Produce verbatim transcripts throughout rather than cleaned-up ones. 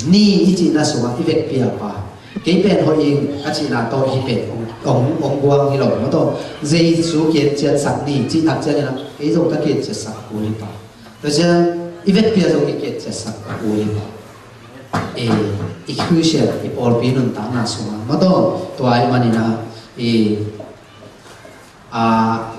Ni i cihna sungah i vekpi a pa, kei pen hoih ing a cihna tawh hih pen ong, ong, ong guang hi lo maw taw. Jesu kinciatsak ni cih tak ciangin ah kei zong ka kinciatsak kul hi pa. Tua ciang i vekpi a zong i kinciatsak kul hi pa. E, i Christian, i pawlpi nuntakna sungah maw taw. Tua ahih manin ah, i a,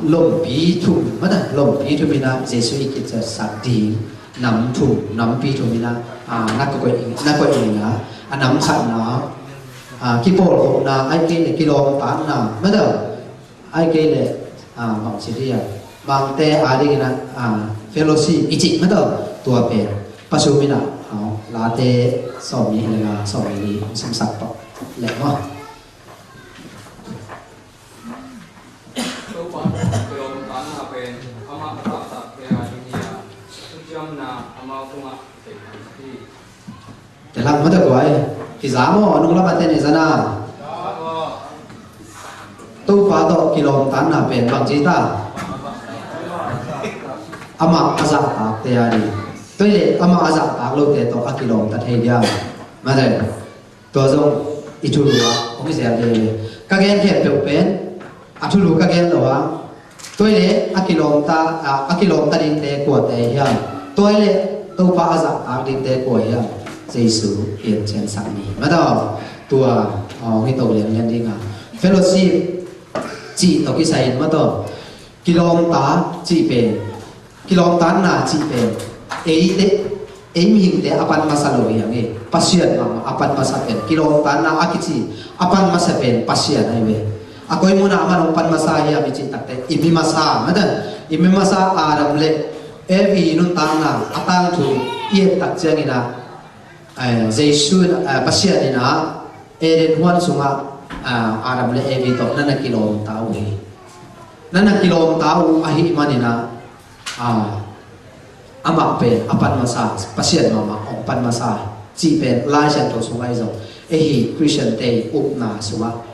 lompi thum, mata, lompi thum in ah Jesu i kinciatsak ding nam thum, nampi thum in ah, a, na koih, na koih ning a, a nam khatna, a, kipawlkhopna, ahih kei leh kilawmtatna, mata, ahih kei leh, a, bangci dih a, Mangte a dingin ah, a, fellowship i cih, mata, tua pen pasum in ah, a, Late sawmnih le nga, sawmnih li, simsak tawh leh maw. Topa tawh kilawmtatna pen amah a zahtakte a ding hi a, a thuciamna amau tungah theihna hi. Te lam mata guai, kiza maw, a nung lam a te ni zana. Topa tawh kilawmtatna pen bangci ta. Amah a zahtakte a ding. Tua hi leh amah a zahtak lote tawh a kilawmta thei dia. Mata. Tua zong i thulu ah hong i zel ding hi. Ka gen khempeuh pen a thulu ka gen lo a. Tua hi leh a kilawmta, a, a kilawmta dingte kuate hiam? Tua hi leh Topa a zahtak dingte kua hiam? Jesu kinciatsak ni. Mata, tua, a, hong i to lianlian ding a. Fellowship cih tawh kisai in mata. Kilawmta cih pen, kilawmtatna cih pen eite, ei mihingte a pan masa lo hi hang e. Pasian mahmah a pan masa pen kilawmtatna a kici, a pan masa pen Pasian ahi ve. A koi munah aman hong pan masa hiam i cih takte, i mi masa, mata, i mi masa Adam le Evi nuntakna a tangthu i et tak ciangin ah, eh, Jesu in, eh, Pasian in ah Eden huan sungah, ah, Adam le Evi tawh na na kilawmta uh hi. Na na kilawmta uh ahih manin ah, ah, amah pen a pan masa, Pasian mahmah hong pan masa cih pen Lai Siangtho sungah i zong, ei hi Christian te i upna sungah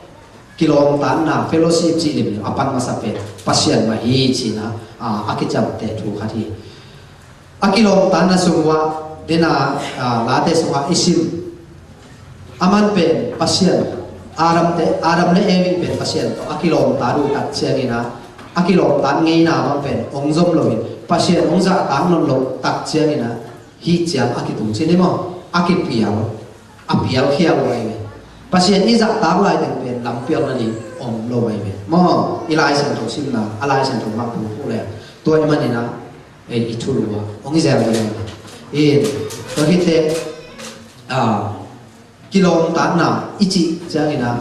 kilawmtatna, fellowship cih limlim a pan masa pen Pasian mah hi cihna, ah, a kiciamteh thu khat hi. A kilawmtatna sung uah, dena, ah, Late sungah i sim. Aman pen Pasian, Adam te, Adam le Evi pen Pasian tawh a kilawmtat uh tak ciangin ah, a kilawmtat ngeina bang pen hong zom loin, Pasian hong zahtak nawn loh tak ciangin ah, hih ciang a kitung cin hi maw, a kipial, a pialkhia uh ahi ve. Pasian i zahtak laiteng pen lampial nading om lo ahi ve. Maw, i Lai Siangtho simna, a Lai Siangtho mah phu phu le. Tua ahih manin ah, ei, i thulu ah hong i zel ding hi. In, tua hi teh, ah, kilawmtatna i cih ciangin ah,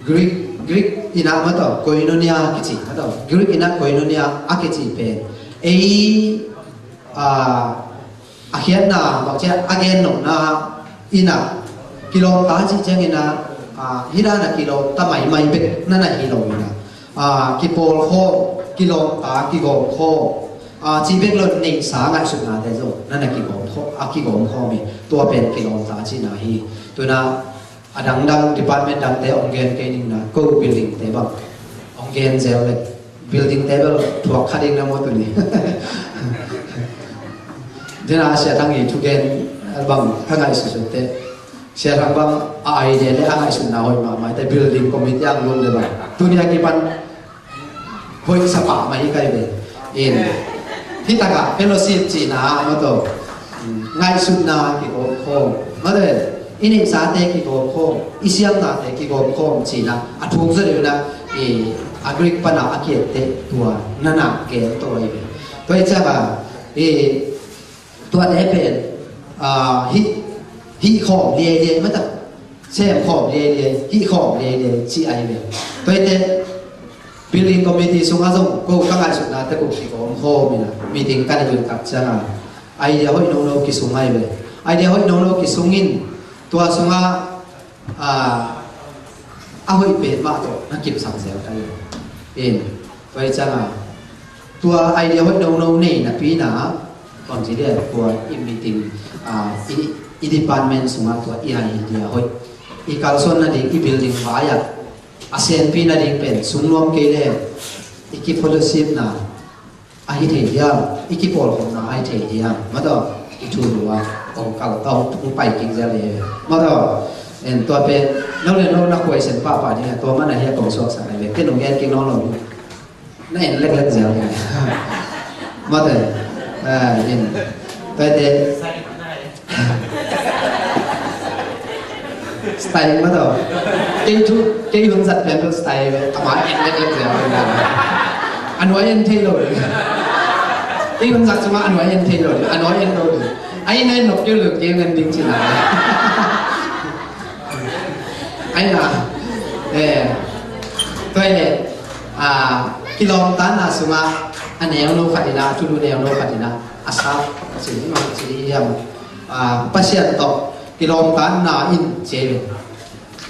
Greek, Greek in ah mata, koinonia kici, mata, Greek in ah koinonia a kici pen, ei, ah, a khiatna, bangci a, a gen nopna in ah, kilawmta cih ciangin ah, ah, hih dan a kilawmta maimai bek na na hi lo in ah, ah, kipawlkhawm, kilawmta, kigawmkhawm, ah, cih bek lo, neihsa ngaihsutnate zong na na kigawmkhawm, a kigawmkhawm hi. Tua pen kilawmta cihna hi. Tu-in ah, a dangdang department dangte hong gen kei ning na, ko building te bang hong gen zel le, building te bel thuak kha ding na maw tuni. Dena Sia Thang i thugen bang ka ngaihsutsut te, Sia Thang bang a idea le a ngaihsutna hoih mahmah te, building committee ang lum le bang tuni a kipan hoih sa pah mah hi kai ve. In, hih takah fellowship cihna ah maw taw, ngaihsutna kigawmkhawm, maw taw, i neihsate kigawmkhawm, i siamnate kigawmkhawm cihna a thuk zaw deuh in ah, i, a Greek pan a a kiatte tua na na gen to ahi ve. Tua hi ciangin, i, tuate pen, ah, hih, hih khawm liailiai maw taw, sem khawm liailiai, hih khawm liailiai ci ahi ve. Tua hi teh building committee sungah zong ko ka ngaihsutna te ko kigawmkhawm in ah, meeting ka neih uh tak ciangin idea hoih nono kisung ahi ve. Idea hoih nono kisung in, tua sungah, ah, a hoih pen mah tawh na kipsak zel ka hi. In, tua hi ciangin, tua idea hoih nono nei napi in ah, bangci dia tua i meeting, ah, i, i department sungah tua i idea hoih, i kalsuan nading i building vai ah, a senpi nading pen sung nuam kei le, i kifellowshipna ahi thei hiam, i kipawlkhopna ahi thei hiam, maw taw, i thulu ah. Kong kal tau, kong pai kik zel hi. Maw taw, en tua pen, no le no na kuai sen pahpah ding a, tua man a hi a kong suaksak a hi ve. Ken ong gen kik nawn lo ding. Na en leklek zel hi. Maw taw, ah, en. Tua te. Style maw taw. Kei thu, kei hun zat pen bel style ve. Ama en leklek zel hi. A nuai en thei lo ding. Kei hun zat sungah a nuai en thei lo ding. A nuai en lo ding. A inn a en nop kei lo kei ngan ding cih na. Ai na. Eh. Tua hi leh, ah, kilawmtatna sungah a neuno khat in ah, a thulu neuno khat in ah, a sap, a cih hi mah, a cih hi hiam. Ah, Pasian tawh kilawmtatna in ci hi ve.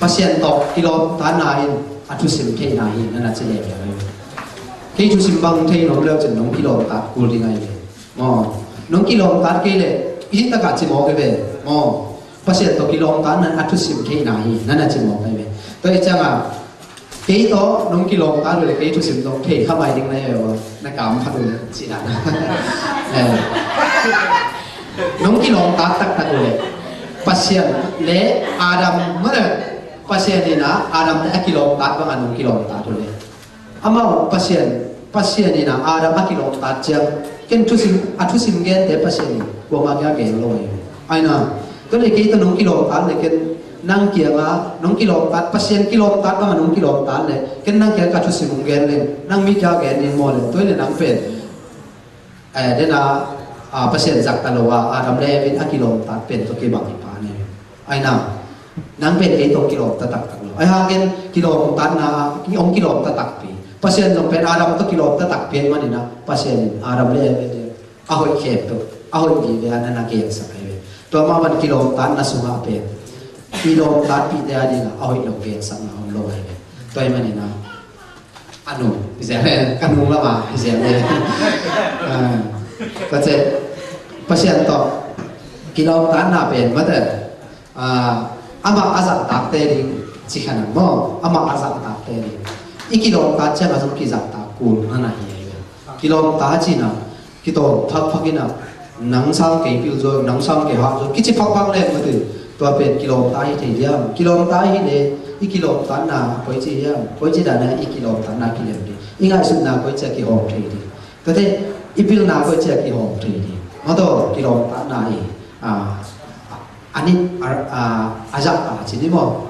Pasian tawh kilawmtatna in a thusim theihna hi, na na ci leh hi. Kei thusim bang thei nuam leu cin nong kilawmtat kul ding ahi ve. Maw, nong kilawmtat kei leh, hih takah ci mawk hi ve. Maw, Pasian tawh kilawmtatna a thusim theihna hi, na na ci mawk hi ve. Tua hi ciangah, kei tawh nong kilawmtat uh leh kei thusim nong thei kha mai ding na hi ve maw, na kam phat uh leh, ci na. Eh. Nong kilawmtat taktak uh leh, Pasian le Adam, maw le, Pasian in ah Adam te a kilawmtat bangah nong kilawmtat uh leh. Amau Pasian, Pasian in ah Adam a kilawmtat ciang, ken thusim, a thusim gente Pasian in kuamah kia gen lo hi. Ai na, tua leh kei tawh nong kilawmtat leh ken nang kiangah, nong kilawmtat, Pasian kilawmtat bangah nong kilawmtat leh, ken nang kiangah ka thusim hong gen leng, nang mi kia gen ding maw le, tua hi leh nang pen. Eh, den a, ah, Pasian zahtak lo a, Adam le Eve in a kilawmtat pen tawh kibang hi pah ni. Ai na, nang pen kei tawh kilawmta taktak lo. Ai hangin kilawmtatna, ki-, hong kilawmta takpi. Pasian zong pen Adam tawh kilawmta takpi ahih manin ah, Pasian in Adam le Eve te a hoih khempeuh, a hoih vive a na na gensak ahi ve. Tua mah bang kilawmtatna sungah pen, kilawmtatpihte a dingah a hoih lo gensakna om lo ahi ve. Tua ahih manin ah, a nung, hi ziau le, ka nung lama, hi ziau le. Ah, ka cih, Pasian tawh kilawmtatna pen, maw te, ah, amah a zahtakte ding, ci kha na maw, amah a zahtakte ding. I kilawmtat ciangah zong kizahtak kul na na hi ahi ve. Kilawmtat cihna, kitawm phakphak in ah, nang sang kei pilzaw, nang sang kei hahzaw, kici phakphak leng maw te, tua pen kilawmta hi thei diam? Kilawmta hi leh, i kilawmtatna koici hiam? Koici dan a i kilawmtatna kilem ding? I ngaihsutna koici a kihawm thei ding? Tua te, i pilna koici a kihawm thei ding? Maw taw, kilawmtatna hi, ah, a nit, a, a, a zahtak ci ni maw?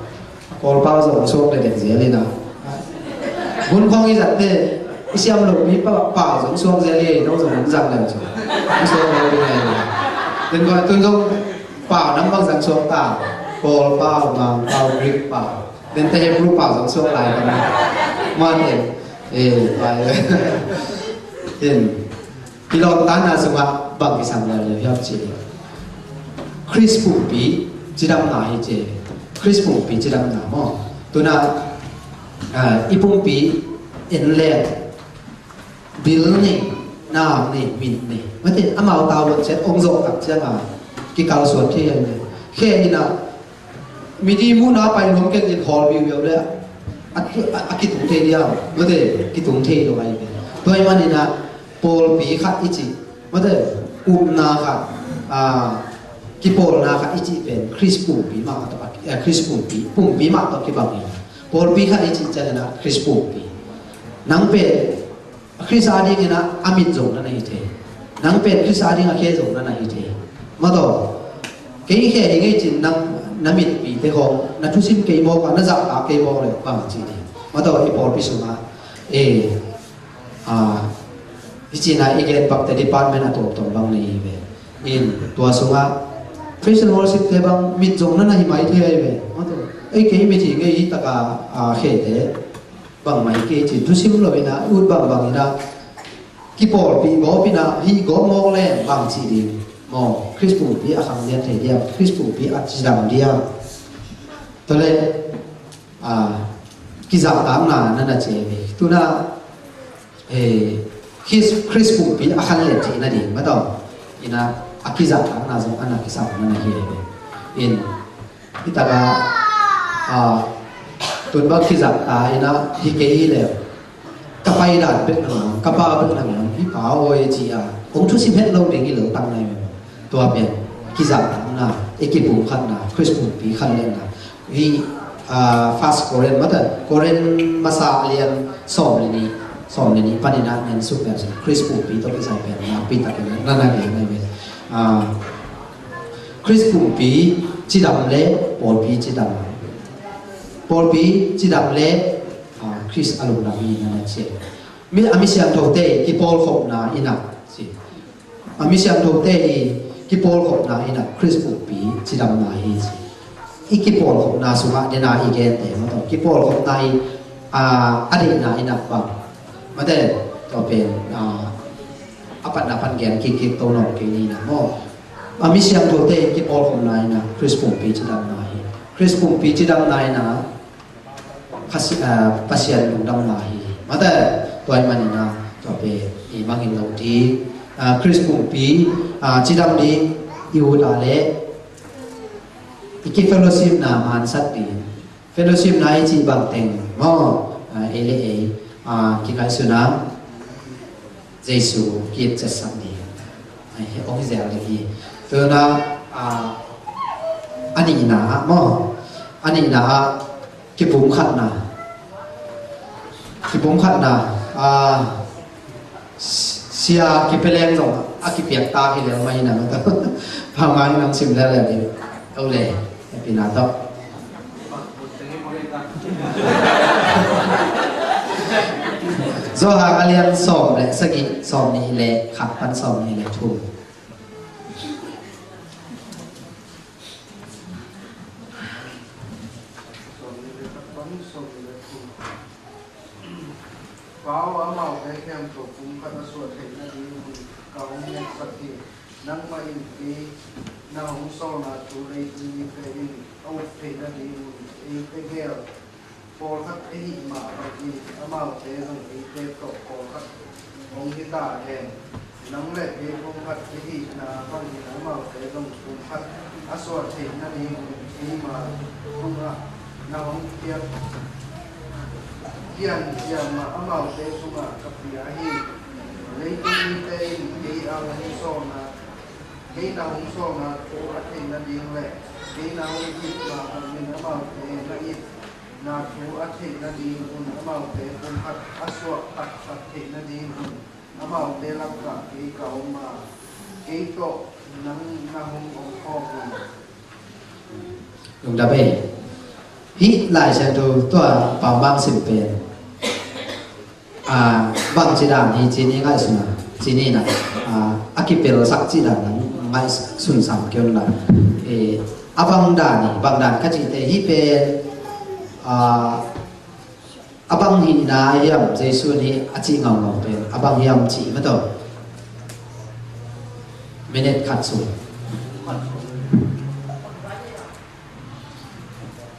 Kawlpau zong suak dekdek zel hi na. Hun khawng i zatte, i siam lopi pa, pau zong suak zel hi, no zong hun zang leng cu. Hong suak lo ding hi. Tun koi, tun zong pau nam bang zang suak ta. Kawlpau, Mangpau, Greek pau. Tun te Hebrew pau zong suak lai ka na. Mate. Eh, pai. Hin. Kilawmtatna sungah bang kisam lel hiam cih leh, Khrist pumpi cidamna hi ci. Khrist pumpi cidamna maw? Tuna, ah, i pumpi en le bil nei, nam nei, mit nei. Mate, amau tau lo ciat ong zawh tak ciangah kikalsuan thei ahi ve. Khe in ah, midi muhna pai nuam kei in hawl viuviau le a, a, a kitung thei diam? Mate, kitung thei lo ahi ve. Tua ahih manin ah pawlpi khat i cih, mate, upna khat, ah, kipawlna khat i cih pen Khrist pumpi mah tawh, eh, Khrist pumpi, pumpi mah tawh kibang hi. Pawlpi khat i cih ciangin ah Khrist pumpi. Nang pen Khrist a dingin ah a mit zong na na hi thei. Nang pen Khrist a ding a khe zong na na hi thei. Maw taw, kei khe hi ngei cin nang na mitpite hong, na thusim kei mawk a, na zahtak kei mawk le bang ci ding? Maw taw, i pawlpi sungah, eh, ah, hi cin ah i gen bakte department a tuamtuam bang nei hi ve. In tua sungah praise and worship te bang mit zong na na hi mai thei ahi ve. Maw taw, ei kei mit hi ngei hi taka, ah, khete. Bangmah hi kei cin thusim lo in ah, ut bangbang in ah, kipawlpih gawp in ah, hih gawp mawk leng bang ci ding? Maw, Khrist pumpi a khang lian thei diam? Khrist pumpi a cidam diam? Tua leh, ah, kizahtakna na na ci hi. Tuna, eh, Khrist, Khrist pumpi a khang lian theihna ding, maw taw. In ah, a kizahtakna zong a na kisam na na hi hi. In, Hi taka, ah, tun bang kizahtak in ah, hi kei hi leh, ka pai dan bek na ngang, ka pa bek na ngang, hi pa aw e ci a, hong thusim het lo ding hi lo tang nai maw. Tua pen, kizahtak Na, i kipumkhatna, Khrist pumpi khat le na. Hi, ah, First Corinth, mata, Corinth masa a lian sawm le nih, sawm le nih panin a ngen suk pen sin, Khrist pumpi tawh kisai pen nakpi takin na na gen na ve. Ah, Khrist pumpi cidam le pawlpi cidam. Pawlpi cidam le, ah, Khrist a lungdam hi na na ci. Mi, a mi siangthote kipawlkhopna in a ci. A mi siangthote i kipawlkhopna in a Khrist pumpi cidamna hi ci. I kipawlkhopna sungah dena i gente, mata, kipawlkhopna i, a, a deihna in a bang, mata, tua pen, a, a patna pan gen kikkik to nong kei ni na maw. A mi siangthote i kipawlkhopna in a Khrist pumpi cidamna hi. Khrist pumpi cidamna in a Khasi-, ah, Pasian lungdamna hi. Mata, tua ahih manin a, tua pen i mangngilh lo ding. Ah, Khrist pumpi, ah, cidam ding i ut a le i kifellowshipna mansak ding. Fellowshipna i cih bang teng maw, ah, ei le ei, ah, kingaihsun a Jesu ki-it ciatsak ding. Ai, hong hi zel ding hi. Tua na, ah, a nihna ah maw, a nihna ah kipumkhatna. Kipumkhatna, ah, sia kipia leng zong a kipiak ta hi lel mah hi na, mata. Phamang nang sim lel lel ding. Au le. Happy na tawh. Johan a lian sawm le sagih, sawm nih le khat pan sawm nih le thum. Pa aw, amaute khempeuh pumkhat a suah theih nadingun ka hong ngetsak hi. Nangmah in kei na hong sawlna thu leitung mite in a up theih nadingun eite gel pawlkhat i hih mah bangin amaute zong eite tawh pawlkhat hong hi ta hen. Nang le kei pumkhat i hihna bangin amaute zong pumkhat a suah theih nadingun keima tungah na hong piak piancil mah amaute tungah ka pia hi. Leitung mite in kei a hong sawlna, kei na hong sawlna thu a theih nading le kei na hong it mah bangin amaute na itna thu a theih nadingun amaute pumkhat a suah taktak theih nadingun amaute lakah kei ka om a, kei tawh nang na hong om khawm hi. Lungdam ei. Hih Lai Siangtho tua Pau Mang sim pen, ah, bangci dan hi ci ni ngaihsun a, ci ni na, ah, a kipelsak ci dan na ngaihsun sam kei un la. Eh, a bang dan hi, bang dan ka cihte hih pen, ah, a bang hihna hiam, Jesu in hih a cih ngaungau pen a bang hiam cih mataw. Minute khat sung.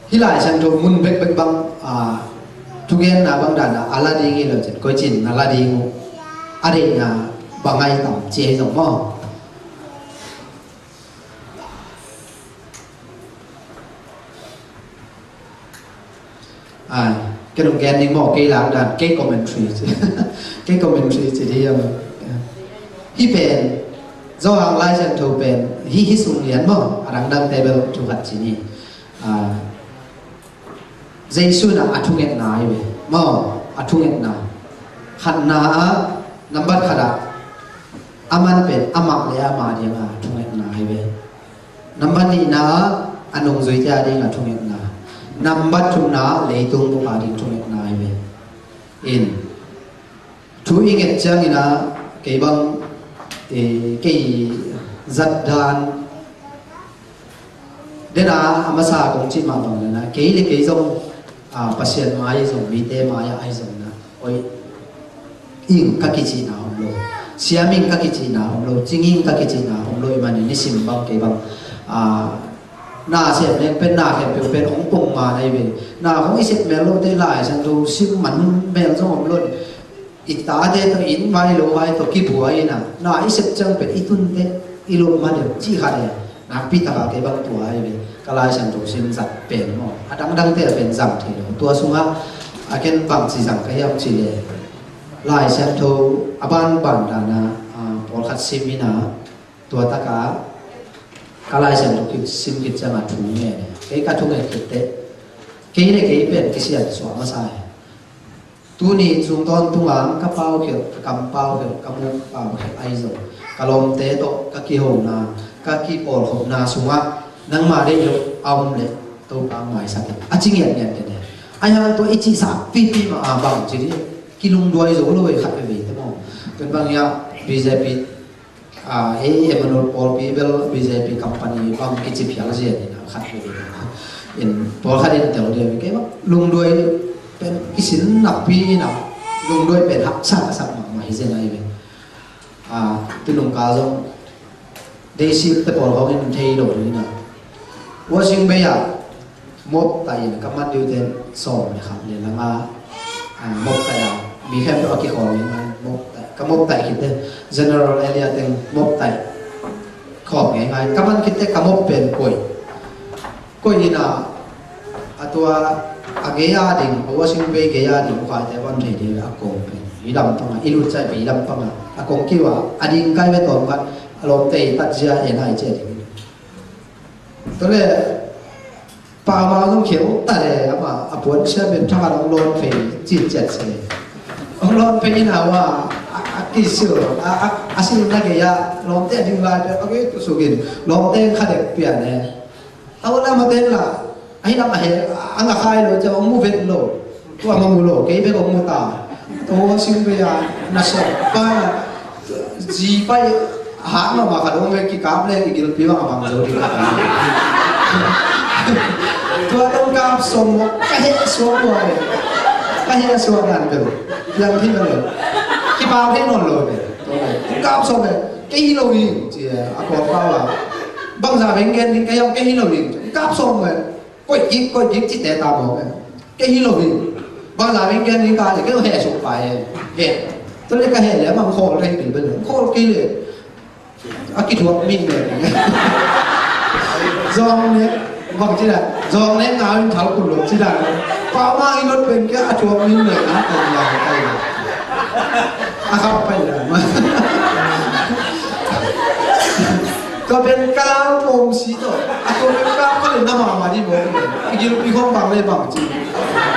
Hih Lai Siangtho mun bekbek bang, ah, thugenna bang dana a la ding hi lo cin, koi cin na la ding uh, a deihna bang ai tam ci hi zong maw. Ai, kei nong gen ding maw, kei lak dan, kei commentary ci. Kei commentary ci ding hiam. Hih pen, Johan Lai Siangtho pen, hih, hih sung lian maw, a dangdang table thu khat ci ni. Ah, Jesu in a thungetna hi ve. Maw, a thungetna. Khatna ah, nambat khat ah, a man pen, amah le amah diang a thungetna hi ve. Nambat nihna ah, a nungzuite a ding a thungetna. Nambat thumna ah, leitung bup a ding thungetna hi ve. In. Thu i nget ciangin ah, kei bang, eh, kei zat dan, dena a masa kong cih mah bang dena, kei le kei zong, ah, Pasian mai zong, mite mai ah ai zong na, oi, ing ka kicihna om lo, siam ing ka kicihna om lo, cing ing ka kicihna om lo, i manin nisim bang kei bang, ah, na sem leng pen, na khempeuh pen hong pong ma na hi ve. Na hong i sep mel lote Lai Siangtho sim man mel zong om lo. I tate tawh, i inn vai lo vai tawh kibuai ina, na i sep ciang pen i tunte i lom ma deuh cih khat e. Nakpi taka kei bang tua hi ve. Ka Lai Siangtho sim zat pen maw, a dangdangte a pen zang thei lo. Tua sungah a ken bangci zang ka hiam cih leh, Lai Siangtho a banban dana, ah, pawlkhat sim ina, tua taka Ka Lai Siangtho kisim khit ciangah thu ngen e. Kei ka thunget khit teh, kei le kei pen kisiansuah masa e. Tuni sung tawntung a ka pau khel, ka kam pau khel, ka muk pau khel ahi zong, ka lawmte tawh ka kihona, ka kipawlkhopna sungah nangma deih loh a om leh Topa maisak in, a ci ngiatngiat kei ne. Ahi hang tua i cihsak pipi mah a bang ci dih, kilungduai zo lo e khat veivei te maw. Tun bang hiah B J P, ah, ei Emmanuel pawlpi bel B J P company bang kici phial zia ni na khat veivei. In pawlkhat in tel dia kei bang lungduai pen kisin nakpi ina, lungduai pen haksa ka sak mahmah hi zen ahi ve. Ah, tunung ka zong Deisik te pawl hong in thei lo ding ina. Washing bay ah mop tai in ka man diu ten sawm le khat le langa, ah, mop tai a mi khempeuh a kikhawl ngai ngai mop tai. Ka mop tai khit te general area teng mop tai khawm ngai ngai. Ka man khit te ka mop pen koi. Koi ina, a tua, a gei a ding, a washing bay gei a ding, ukaite van thei ding a kong pen. I lam panga, i lut cai pen i lam panga. A kong kiwa, a ding kai ve tawm khat, a lawmte i tat zia e nai cia ding. Tole, pa ma zong kheu ta le, ama, a puan sia pen thang a long lon phei, cit ciat se. Long lon phei ina wa, a, a kisil, a, a, a sil na gei a, lawmte a ding lai pen, a gei tu sukin, lawmte kha dek pian e. A ula ma ten la, ahi lam a he, a nga khai lo, cia ong mu vet lo, tua ma mu lo, kei bek ong mu ta. Tua sing ve a, na sawm pa, zi pai, ha ma ma khat ong ve ki kap le, i gil pi ma ma zo di kap. Tua ong kap som mo, ka he suak lo ve, ka he suak nan ve, yang thi lo, ki pa thi non lo ve, tua ve, kap som ve, kei lo hi, cia, a ko pa wa, bang za veng gen ni, kei yang kei lo hi, kap som ve. Koih kik, koih kik, ci te ta mawk e. Kei hi lo hi. Bang za veng gen ni ka le, kei lo heh suk pai e. Heh. Tua le ka heh le, mang khawl rei bil bel le. Khawl kei le. A kithuak mi le. Zong ne, bang ci da. Zong ne, ngau in thal kun lo ci da. Pa ma i lot pen kia a thuak mi le. A thuak mi le. A khap pai le. Tua pen ka lau pawm si tawh a tua pen ka ka le na mama di mawk. I gilpi khawng bang le bang ci.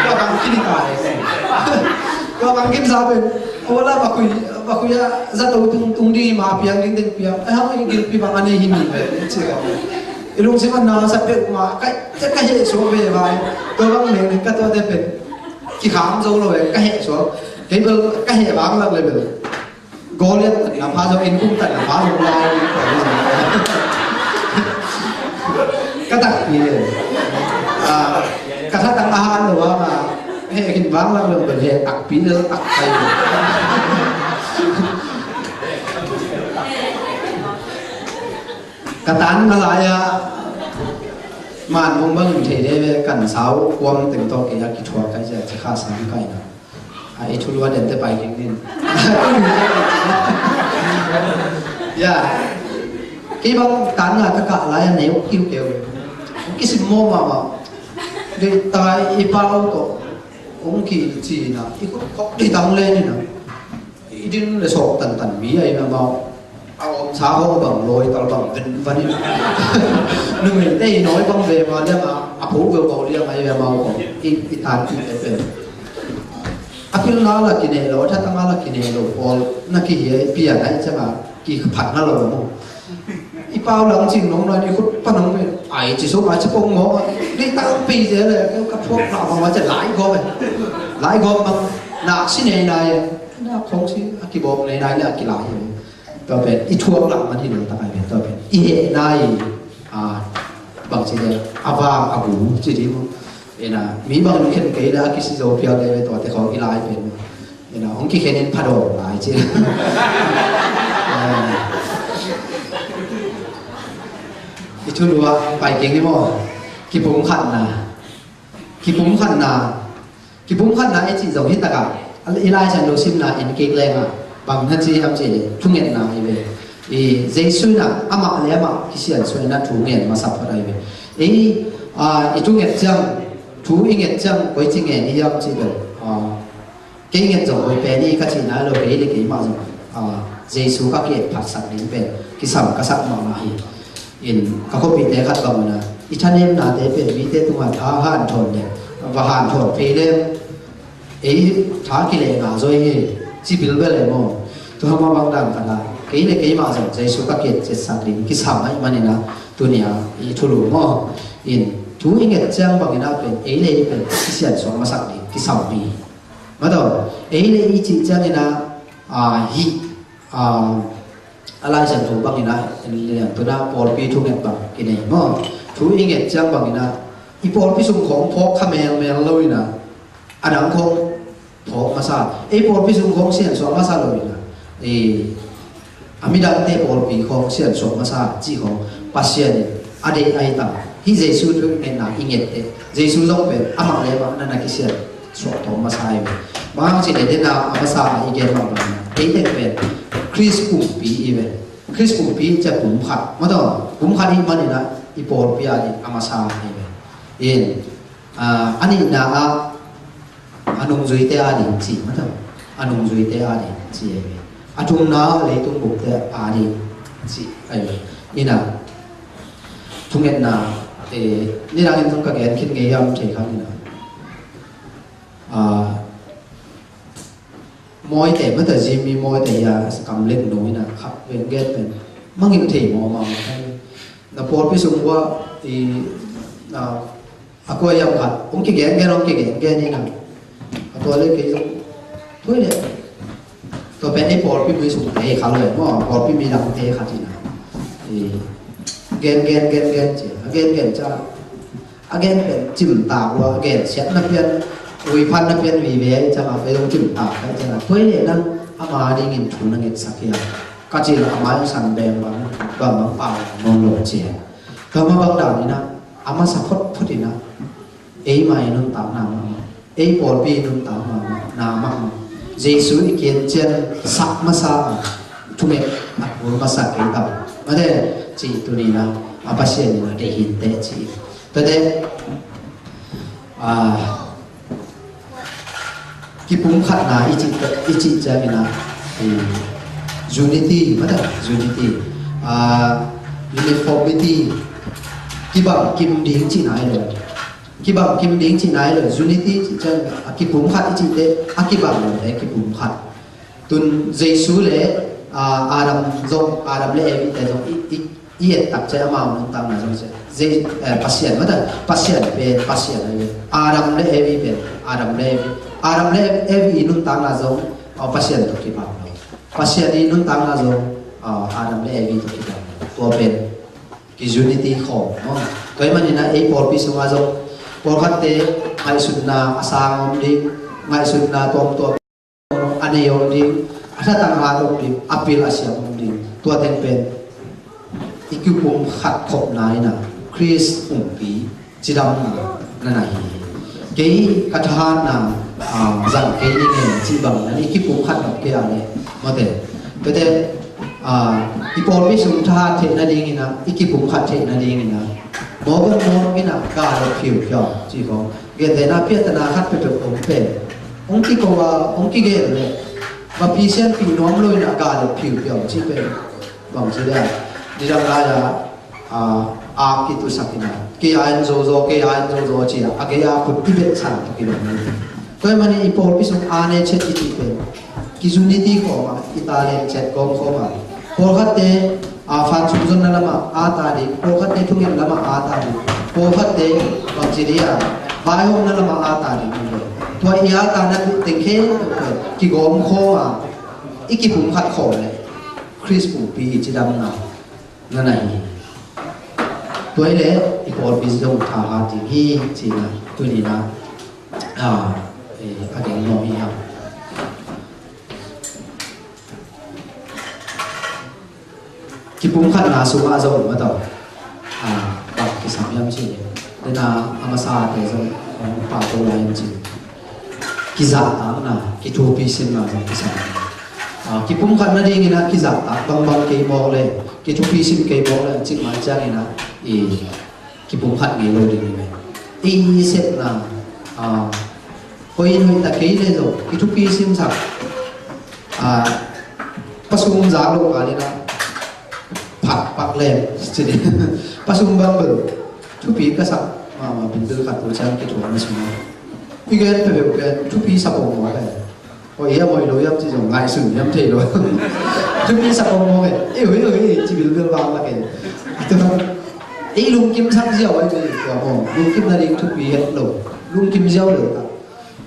Tua bang kini ta e. Tua bang kin sa pen. Aw la bakui, bakui a zato tung tung di ma piang ding ding piang. Ai hang i gilpi bang a nei hi mi ve ci ka. I lungsim a na sa pek ma kai te ka he so ve vai. Tua bang ne ne ka tua te pen. Ki kham zo lo ve ka he so. Kei bel ka he bang lak le bel. Goliath tatna pha zong, innkum tatna pha zong lai ding koi zong. Ka takpi le. Ah, ka thatang a han lo a ma. He kin vang lang lo bel he takpi le takpi. Ka tan nga lai a. Man mong bang in thei le ve kan sau kuam teng to ke ya ki thuak kai ja ci kha sang kai na. A, i thulu a den te pai kik nin. Ya. Kei bang tan nga ka kah lai a neu kiu keu. Kisim maw mah mah. Dei tai i pau tawh. Ong ki ci na. I khut khok dei tang le ni na. I din le sawk tantan mi a i mah mah. A om sa hong bang lawi tal bang ven van in. Numei te i nawi bang ve ma liang a, a pho ve bang liang a i ve mau kong. I, i tan ki te pen. A pilna la kine lo, a thatanga la kine lo, pawl na ki hi a i pian a i cang a ki phat na lo mo. I pau lang cing nong na ni khut pa nong ve. Ai ci so ma ci pong mo. Ni tang pi ze le, ka phuak na ma ma ce lai go ve. Lai go ma. Na si nei nai. Na khong si a ki bawk nei nai le a ki lai. Tua pen i thuak lah man hi lo tak ai pen tua pen i heh nai, a, bang ci le a vang a bu ci ding maw. Ina mi bang in khen kei le a kisi zo pial le tua te khawng i lai pen maw. Ina hong kikhen in phadawng lai ci. I thulu a pai keng hi maw. Kipumkhatna. Kipumkhatna. Kipumkhatna i cih zong hi takah i Lai Siangtho simna en kik lengah bang na ci hiam cih leh thungetna hi ve. I Jesu in ah amah le amah kisiansuahna thu ngen masa phot ahi ve. I, a, i thunget ciang, thu i nget ciang koici ngen i hiam cih bel, a, kei nget zong koi pen i ka cihna lo, kei le keimah zong, a, Jesu ka ki-et phatsak ding pen kisam ka sak mahmah hi. In ka khuapihte khat bang una, i thanemnate pen mite tungah tha hanthawn le va hanthawn phei lem, ei tha kilehna zoi hi, ci bilbel ei maw. Tua mah bang dan khat ah kei le keimah zong Jesu ka kiat ciatsak ding kisam ahih manin ah, tuni-a i thulu maw, in thu i nget ciang bangin ah pen ei le ei pen kisiansuak masak ding kisam hi. Mataw, ei le ei i cih ciangin ah, ah, hih, ah, a Lai Siangtho bangin ah, en lian tuna pawlpi thunget bang kinei maw. Thu i nget ciang bangin ah, i pawlpi sung khawng phawk kha melmel lo in ah, a dang khawng phawk masa, ei pawlpi sung khawng siansuak masa lo in ah, eh, a midangte pawlpi khawng siansuak masa cih khawng Pasian in a deih a hi tam. Hih Jesu thu ngetna i nget teh, Jesu zong pen amah le amah na na kisiansuak tawm masa hi ve. Bang hang cih leh, dena a masa a i gen bang bang, ei teng pen Khrist pumpi i ve. Khrist pumpi cih pum khat, mataw, pum khat i hih manin ah i pawlpi a ding a masa hi ve. In, ah, a nihna ah a nungzuite a ding ci, mataw, a nungzuite a ding ci hi ve. A thumna ah leitung bupte a ding ci hi ve. In ah, thungetna, eh, nidangin zong ka gen khin ngei hiam thei kha in ah. Ah, Mawite, mataw, Zimi mawite hi a, kam lek no in ah, khat veng gen pen mangngilh thei mawkmawk. Na pawlpi sung uah i, ah, a kua hiam khat hong kigengen, hong kigengen in ah, a tua le kei zong, tua le, tua pen ei pawlpi mi sungte hi kha lo maw, pawlpi mi dangte khat in ah, i, gen gen gen gen ci a, a gen gen ciang a gen pen cimtak lua, a gensiatna pian, uiphanna pian vive ahih ciangin, a pen zong cimtak ahih ciangin, tua hi leh nang ama dingin thu na ngetsak hiam ka cih leh, ama in san beng bang, bang bang pau nawn lo ci a. Tua mah bang dan in ah, a masa photphot in ah, eima i nuntakna mahmah, ei pawlpi i nuntakna mahmah, Jesu i kincian sak masa a, thunget a kul masa kei tam. Mate, cih tuni-in ah, a Pasian in ah deih hi inteh ci. Tate, ah, kipumkhatna i cih, i cih ciangin ah, eh, unity, mate, unity, ah, uniformity, kibang kim ding cihna hi lo. Kibang kim ding cihna hi lo, unity cih ciang a kipumkhat i cihte, a kibang lote kipumkhat. Tun Jesu le, ah, Adam zong, Adam le Evi te zong i, i, i et tak ciang amau nuntakna zong ciang, Je-, eh, Pasian, mate, Pasian pen, Pasian ahi ve. Adam le Evi pen, Adam le Evi. Adam le Evi i nuntakna zong, ah, Pasian tawh kibang lo. Pasian i nuntakna zong, ah, Adam le Evi tawh kibang lo. Tua pen ki-unity khawm, no? Tua ahih manin ah ei pawlpi sungah zong pawlkhatte ngaihsutna a sang om ding, ngaihsutna tuamtuam a nei om ding, a thatang hat om ding, a pil a siam om ding. Tua teng pen i kipumkhat khopna in ah Khrist pumpi cidamna na na hi. Kei ka thahatna, ah, zang kei ning e cih bangin ah i kipumkhat nop kei a leh, mate. Tate, ah, i pawlpi sung thahat theih nadingin ah, i kipumkhat theih nadingin ah, mawk mawk in ah, gal le phiupiau cih khawng, gentehna piahtana khat peuhpeuh om pen, hong kiko a, hong kigen leh, va phisianpih nuam lo in ah, gal le phiupiau cih pen, bang ci leh, nidang lai-a, ah, ak kitusak in ah, kei a en zozo, kei a en zozo ci a, a gei a khut i beh san tawh kibang hi. Tua ahih manin i pawlpi sung a nei ciat i cih pen, ki-unity khawm a, i talent ciat gawm khawm a, pawlkhatte, ah, fan sung zonna lamah a ta ding, pawlkhatte thunget lamah a ta ding, pawlkhatte bangci ding a, vaihawmna lamah a ta ding hi lo. Tua i a tana teng khempeuh pen kigawm khawm a, i kipumkhat khawm leh Khrist pumpi i cidamna na na hi. Tua hi leh i pawlpi zong thahat ding hi cihna tuni-in ah, ah, eh, a gen nuam hi hang. Kipumkhatna sungah zong, mataw, ah, bang kisam hiam cih leh, dena a masate zong, ah, pahtawi lai in cih, kizahtakna, kithupisimna zong kisam. Ah, kipumkhat nadingin ah kizahtak bangbang kei mawk leh, kithupisim kei mawk leh, cih mah ciangin ah, i kipumkhat ngei lo ding hi ve. I sepna, ah, hoih in hoih ta kei leh zong, kithupisimsak, ah, pasum zak lo kal in ah, phat pak Lem, ci ni. Pasum bang bel thupi ka sak mahmah bilbil khat tu ciang kithuah na sung. I gen peuhpeuh pen thupi sa pongmawk e. Hoih hiam hoih lo hiam ci zong ngaihsun hiam thei lo. Thupi sa pongmawk e. Ei hoih hoih ci bilbil bang lak e. Ei lungkim sak ziau ai ve tua maw. Lungkim nading thupi het lo. Lungkim ziau lo ta.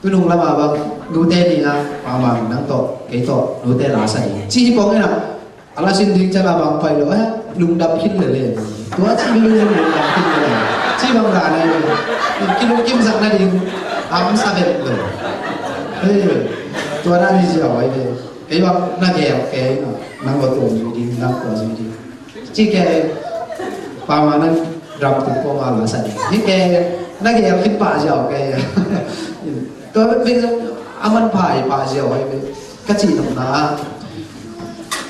Tunung lama bang nute ni na mahmah nang tawh kei tawh nute la sa ding ci hi pong e na. A la sin ding ciang a bang pai lo, eh, lungdam khin lele. Tua ci mi lungdam khin lele. Ci bang dan ai lo. Kilungkim sak nading am sa vet lo. Eh, tua dan hi ziau ai ve. Kei bang na gel kei na. Nang ko tuam zui ding, nang ko zui ding. Ci kei pama nang dam tuk ko ma la sa ding. Hi kei na gel khin pa ziau kei. Tua vet vet a man pai pa ziau ai ve. Ka cih nopna ah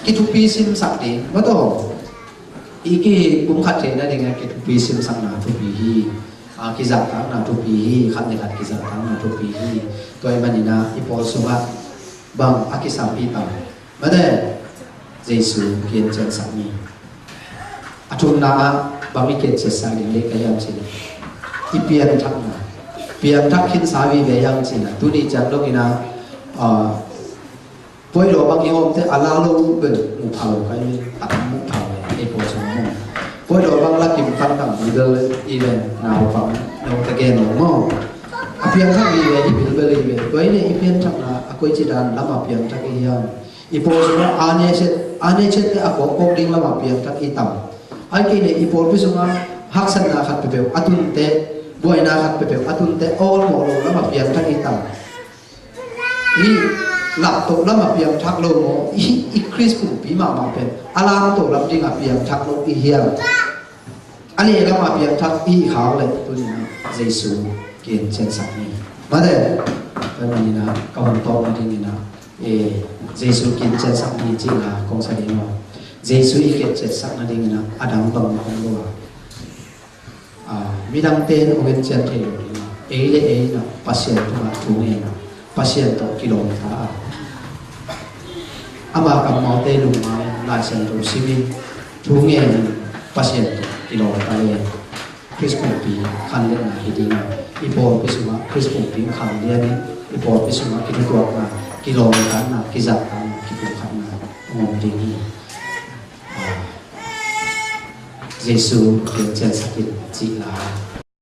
kithupi simsak ding. Maw taw, i ki kum khat theih nading a kithupi simsakna thupi hi. A, kizahtakna thupi hi. Khat le khat kizahtakna thupi hi. Tua ahih manin ah i pawl sungah bang a kisam hi tam? Mate, Jesu kinciansak ni. A thumna ah bang i kinciansak ding leh ka hiam cih leh i pianthakna. Piangthak khinsa vive hiam cih leh tuni ciang dongin ah, a, puaidaw bang i hawmte a la lo bel muh pha lo ka hi, a tam muh pha lo, ei pawl sung maw. Puaidaw bang la kim tangtang bilbel i ven naupang note gen lo maw. A piangthak i ve, i bilbel i ve. Tua i ne i pianthakna a koici dan lam a piangthak i hiam? I pawl sungah a ne set, a ne set te a kawkkawk ding lam a piangthak i tam? Ai kei ne i pawlpi sungah haksatna khat peuhpeuh a tunte, buaina khat peuhpeuh a tunte a awlmawh lo lam a piangthak i tam? Hih laptoh lam a piangthak lo maw? Hih i Khrist pumpi mahmah pen a lamto lam ding a piangthak lo i hiam? A leh lam a piangthak i khak leh tuni-in ah Jesu kinciansak ni. Mate, tua manin ah ka hun tawpna dingin ah, eh, Jesu kinciansak ni cih la kong sa ding maw? Jesu i kinciansak nadingin ah a dang bangmah om lo a. A, midangte in hong encian thei lo ding a, ei le ei in ah Pasian tungah thu ngen a, Pasian tawh kilawm ta a, ama kammalte lungmang in, Lai Siangtho sim in, thu ngen in, Pasian tawh kilawm ta le Khrist pumpi khanlianna hi ding a, i pawlpi sungah Khrist pumpi khanlian in, i pawlpi sungah kithutuakna, kilawmtatna, kizahtakna, kipumkhatna hong om ding hi. A, Jesu kinciansak in cih la